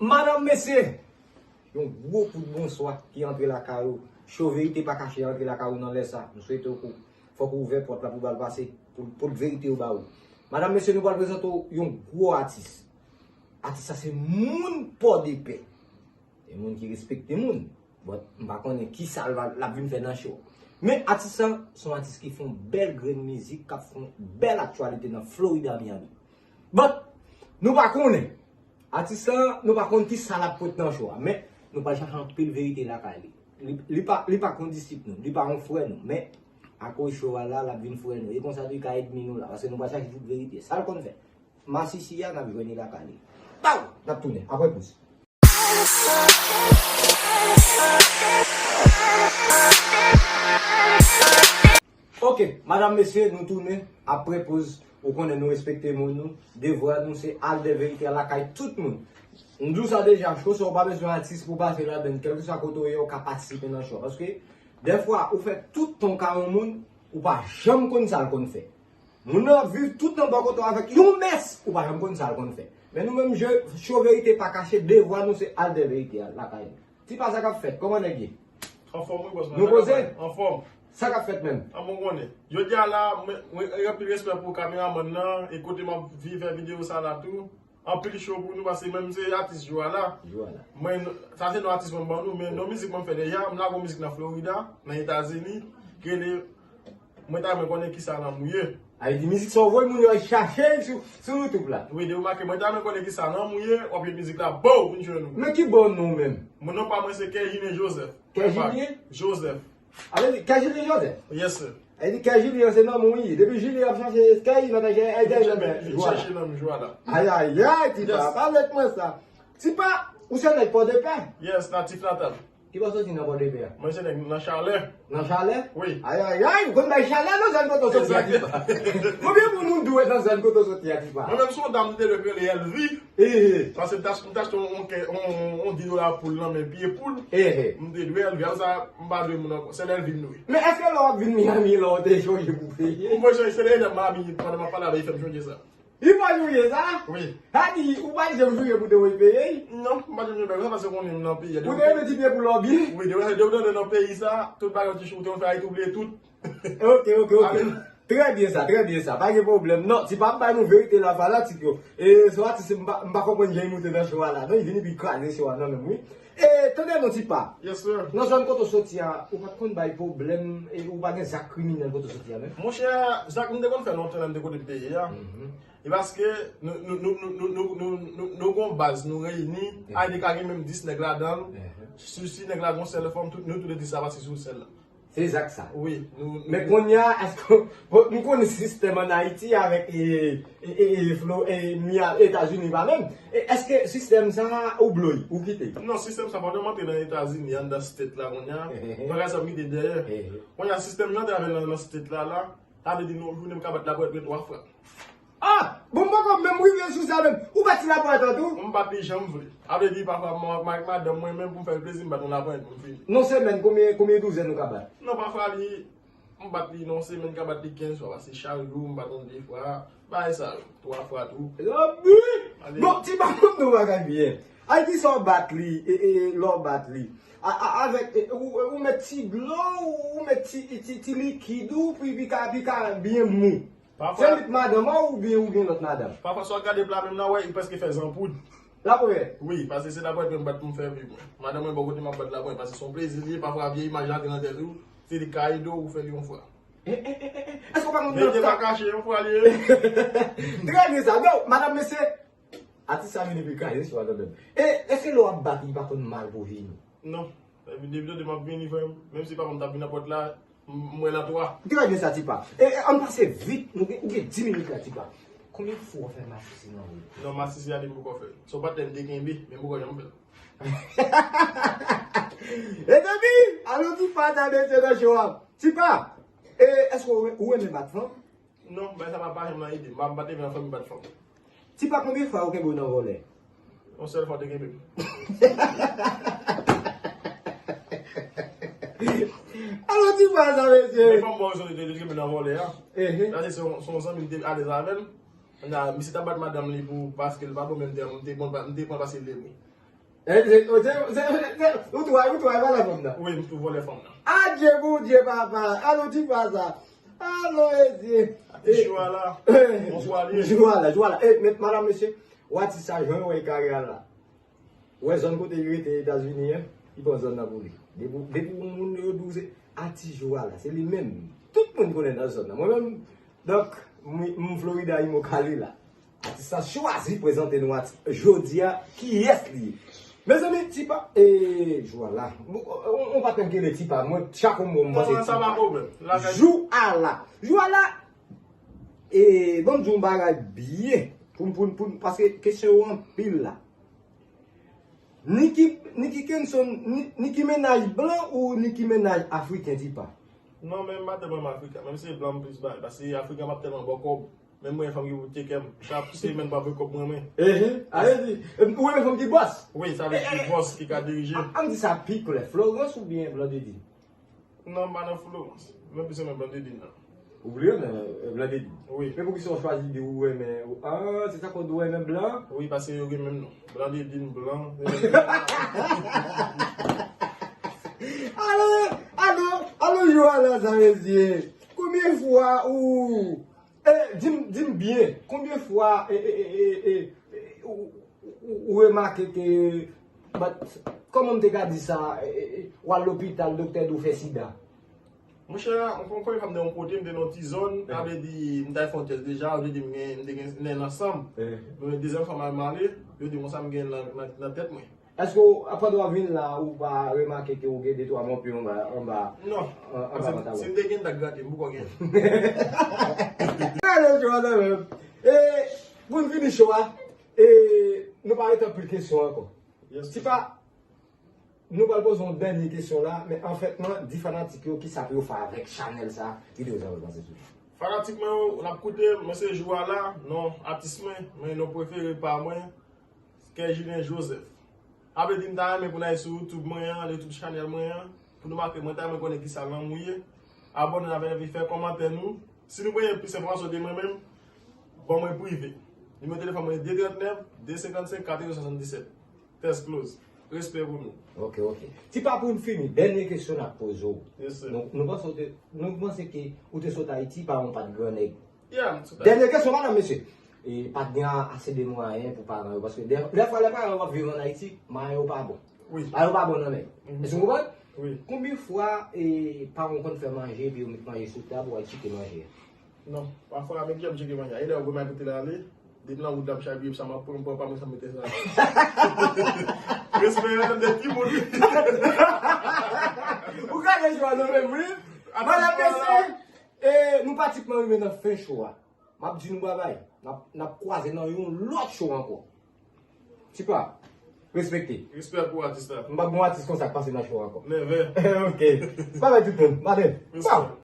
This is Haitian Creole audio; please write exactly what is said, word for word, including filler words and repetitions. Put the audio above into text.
Madanm, mesye, yon gwo kout bonswa ki antre lakay ou. Cho Verite Pa Kache antre lakay ou nan lè sa. M swete w kou, fòk ou ouvè pòt la pou ba l pase, pou, pou l verite yo ba ou. Madanm, mesye, nou pral prezante w yon gwo atis. Atis sa se moun Pòdepè. Se moun ki respekte moun. But, m pa konnen ki sa l va, l ap vin fè nan show. Men atis lan, se yon atis ki fè yon bèl grenn mizik, k ap fè yon bèl aktyalite nan Florida, Miami. But, nou pa konnen. Atis lan, nou pa konn ki sa l ap pote nan show a. Men, nou pral chache anpil verite lakay li. Li, li pa, li pa kondisip nou, li pa yon frè nou. Men, akoz show a la, l ap vin frè nou. E konsa tou, li ka ènmi nou la. Paske nou pral chache tout verite. Sa l konn fè. Masisi a, n ap jwenn li lakay li. Pow! N ap tounen. Apre poz. Ok, madanm, mesye, nou tounen. Apre poz, ou konnen nou respekte moun nou. Devwa nou se al dèyè verite a lakay tout moun. M di w sa deja, show sa ou pa bezwen atis pou pase ladan l. Kèlkeswa kote w ye, ou ka patisipe nan show. Paske, dèfwa, ou fè tout tan w ka yon moun, ou pa janm konn sa l konn fè. Moun nan ap viv tout nan bò kote w avèk yon mès, ou pa janm konn sa l konn fè. Men nou menm, je, Cho Verite Pa Kache, devwa nou se al dèyè verite a lakay nou. Tipa, sa k ap fèt? Kòman nèg ye? Anfòm, wi, bòs mwen. Nou poze? Anfòm. Sa k ap fèt menm? An, bon, konnen. Jodi a la, mwen, mwen, anpil respè pou kameramann nan, e kote m ap vi-, fè videyo sa la tou. Anpil cho pou nou, paske menm se atis jou a la. Jou a la. Mwen, sa se non atis mwen ban nou, men non mizik mwen fè deja, m lage yon mizik nan Florida, nan Etazini, ki rele Mwen ta renmen konnen kisa lanmou ye. A, li di mizik sa w voye moun yo al chache l sou, sou YouTube la. Wi, de remake, mwen ta renmen konnen kisa lanmou ye, w ap jwenn mizik la, bow, vin jwenn nou. Men ki bò non menm? Mon non pa mwen se Kè Julien Joseph. Kè Julien? Joseph. A vle di Kè Julien Joseph? Yes, sir. A vle di Kè Julien se nonm ou ye. Depi Julien ap chache kè, li nan chache, ay, ay, ay, vin chache nonm jou a la. Ay, ay, ay, Tipa, pa lèt mwen sa. Tipa, ou se nèg Pòdepè? Yes, natif natal. Ki bò w soti nan Pòdepè a? Mwen se nèg nan Chalè. Nan Chalè? Wi. Ay, ay, ay, ou konn bay chalè nan zòn kote w soti a, Tipa. Konbyen moun ou dwe nan zòn kote w soti a, Tipa? Mwen menm se yon dam m te dwe rele Elvi. Ehe. Paske m t ach-, m t achte yon, yon, yon, yon di dola poul nan men pye poul. Ehe. M te dwe Elvi, apre sa, m pa dwe moun ankò. Sèl Elvi m dwe. Men èske lè w ap vin Miami la, w te chonje pou peye? Mwen chonje, se lè Miami, pandan m ap pale avè l, fè m chonje sa. Li pa joure sa? Wi. Sa di, ou pa janm joure pou te voye peye? Non, m pa janm joure, sa paske konnen m nan peyi a. Ou te rete ti pye pou lòbye? Wi, depi, depi w nan peyi sa, tout bagay ou te, ou te fè Ayiti, ou bliye tout. Ok, ok, ok. Trè byen sa, trè byen sa. Pa gen pwoblèm. Non, Tipa ap bay nou verite la, fanatik yo. E, se yon atis, m pa, m pa konprann jan li moute nan show a la. Non, li vin epi kraze show a nan menm, wi. E, tande non, Tipa. Yes, sir. Nan zòn kote w soti a, ou pa t konn bay pwoblèm, e, ou pa gen zak kriminèl kote w soti a menm? Monchè, zak m te konn fè lontan lè m te kote m te ye a. Mhm. E paske nou, nou, nou gen yon baz, nou reyini, a, te ka gen menm dis nèg ladan l. Si, si nèg la gen yon sèl fanm, tout, nou tout dis ap asou sèl la. Se zak sa. Wi, nou, nou. Men kounye a, èske, bon, nou konnen sistèm ann Ayiti avèk, e, e, e, e, Flo-, e, Mia-, Etazini pa menm. E, èske sistèm sa ou blow, ou kite? Non, sistèm sa, pandan m antre nan Etazini, anndan state la kounye a, bagay sa m kite dèyè. Kounye a, sistèm nan te avè nan, nan state la, la, sa vle di nou, jounen m ka bat lapòyèt mwen twa fwa. Ah! Bon, m poko menm rive sou sa menm. Ou bat ti lapòyèt lan tou? M bat li jan m vle. Sa vle di, pafwa, m ap avèk madanm mwen, menm pou m fè l plezi, m bat yon lapòyèt pou m fini. Nan semèn, konbyen, konbyen douzèn ou ka bat? Non, pafwa, li, m bat li nan semèn, m ka bat li kenz fwa, paske chak jou, m bat yon de fwa. Bagay sa yo, twa fwa tou. Labi! Bon, Tipa, konn nou bagay byen. Al di sa w bat li, e, e, lè w bat li. A, a, avèk, e, ou, ou met ti dlo, ou met ti, ti, ti likid ou, pou li ka, pou li ka byen mou. Se lit madanm an oubyen ou gen lòt madanm? Pafwa, si w ap gade pla menm nan, wè, li prèske fè zanpoud. Lapòyèt? Wi, paske se lapòyèt mwen bat pou m fè vi mwen. Madanm mwen bò kote m ap bat lapòyèt, paske se yon plezi li ye, pafwa vye imaj la antre nan tèt ou, se li k ka ede w, ou fè li yon fwa. E, e, e, e, e, èske w pa konn nan tan? Verite pa kache, yon fwa li ye. Trè byen sa. Yo, madanm, mesye, atis sa vin epi kraze sou madanm. E, èske lè w ap bat li, li pa konn mal pou vini? Non. Epi depi tande m ap vini, frè m, menm si papa m t ap vin nan pòt la, m, m wè l an twa. Trè byen sa, Tipa. E, e, ann pase vit, nou gen, ou gen dis minit la, Tipa. Konbyen fwa w fè masisi nan vi w? Non, masisi a li m poko fè. Se yon patnè m te kenbe, men m poko janm fè l. E Tipa, alò Tipa ta mete nan cho a. Tipa, e, èske ou, ou renmen bat fanm? Non, bagay sa pa, pa janm nan ide m. M pa, m pa t renmen fanmi bat fanm. Tipa, konbyen fwa yo kenbe w nan vòlè? Yon sèl fwa te kenbe m. Alò, Ti pa sa, mesye. Men fanm mwen, yo te, te, te nan vòlè a. Ehe. Sa se yon, se yon zanmi m te alèz avè l. Misye t ap bat madanm li pou, paske l pa bon, men m te, m te bon, m te pran paske l te bon. Eh, se, se, se, se, ou tway, ou tway, vòlè fanm nan. Wi, m tou vòlè fanm nan. Adye, Bondye, papa. Alon, ti pa sa. Alon, mesye. Ati Jou a la. Bonswa, li. Jou a la, Jou a la. Eh, men, madanm, mesye, w atis sa, jan w wè kare a la. Ou wè zòn kote li rete Etazini an, li pran zòn nan pou li. Depi, depi yon moun yo di w se Ati Jou a la, se li menm. Tout moun konnen nan zòn nan. Mwen menm, donk, m, m Florida, Immokalee la. Atis sa chwazi prezante nou atis jodi a, kiyès li ye. Mezanmi, Tipa, e, Jou a la. Ou, ou, ou pa konn ki le Tipa, mwen, chak mwa, mwen se Tipa. Jou a la. Jou a la, e, ban m di yon bagay byen. Pou, pou, pou, paske kesyon yo anpil la. Nicky, Nicky Kenson, ni, Nicky mennaj blan ou Nicky mennaj afriken, Tipa? Non, men m pa tèlman renmen afriken. Menm si se blan m plis bay, paske afriken m ap tèlman ba w kòb. Men mwen, fanm ki pou tcheke m. Chak semèn, m ap voye kòb mwen, mwen. Ehe, a vle di, ou renmen fanm ki bòs? Wi, sa vle di ki bòs, ki ka dirije. A, ann di sa pi klè, Florence oubyen Blandedy? Non, m pa nan Florence. Mwen plis renmen Blandedy nan. Ou vle renmen, eh, Blandedy? Wi. Men poukisa w chwazi di ou renmen, ah, se sa k fè w di w renmen blan? Wi, paske yo gen menm non. Blandedy blan. Alo, alo, alo, Jou a la sa, mesye. Konbyen fwa ou, eh, di m, di m byen, konbyen fwa, eh, eh, eh, eh, eh, ou, ou, ou remake ke, but, kòman m te ka di sa, eh, eh, eh, w al lopital, doktè di w fè sida? Monchè, yon, yon premye fwa m te yon kote, m te nan yon ti zòn, sa vle di, m t al fè yon tès deja, sa vle di, m gen, m te gen nen nan san m. Men dezyèm fwa m al male, yo di m konsa m gen nan, nan, nan tèt mwen. Èske w, pandan w ap vin la, ou pa remake ke w gen de twa mòpyon anba, anba, an-, anba pantalon? Non. Si m te gen, m t ap grate, m poko gen. Gade Jou a la menm. E, pou n fini show a, e, nou pa ret anpil kesyon ankò. Tipa, nou pral poze yon dènye kesyon la, men anfèt, mwen, di fanatik yo kisa pou yo fè avèk chanèl sa, videyo sa yo panse sou li. Fanatik mwen yo, n ap koute, mwen se Jou a la, non atis mwen, men non prefere pa mwen, Kerjilien Joseph. Sa vle di m ta renmen pou n al sou YouTube mwen an, YouTube chanèl mwen an, pou nou make mwen, ta renmen konnen kisa lanmou ye. Abòne avè n epi fè kòmantè nou. Si nou bezwen plis enfòmasyon de mwen menm, ban mwen prive. Nimewo telefòn mwen de trant nèf, de senkant senk, katrevyen swasanndisèt. Test close. Respè pou nou. Ok, ok. Tipa, pou n fini, dènye kesyon n ap poze w. Yes, sir. Nou, nou panse w te, nou panse ke ou te sot Ayiti, paran w pa t gran nèg. Yeah, m sot Ayiti. Dènye kesyon, madanm, mesye. E pa t gen ase de mwayen pou paran yo, paske dè, dèfwa lè paran yo ap viv ann Ayiti, mwayen yo pa bon. Wi. Mwayen yo pa bon nan men. Mhm. Èske w konprann? Wi. Konbyen fwa, e, paran w konn fè manje, epi yo met manje sou tab, ou al tcheke manje a? Non, pafwa, men kijan m tcheke manje a? E lè yo gwo manje kote l ale, depi nan wout la, m chavire, sa m ap pran, m pran pa mwen, sa m mete sa. Respè, yo, de timoun. Ou gade Jou a la menm, wi. Madanm, mesye, e, nou pratikman rive nan fen show a. M ap di nou babay. N ap, n ap kwaze nan yon lòt show ankò. Tipa, respekte. Respè pou atis la. M p ap gen yon atis konsa k pase nan show ankò. Nève. Ok. Babay tout moun. Maten. Respè. Ciao.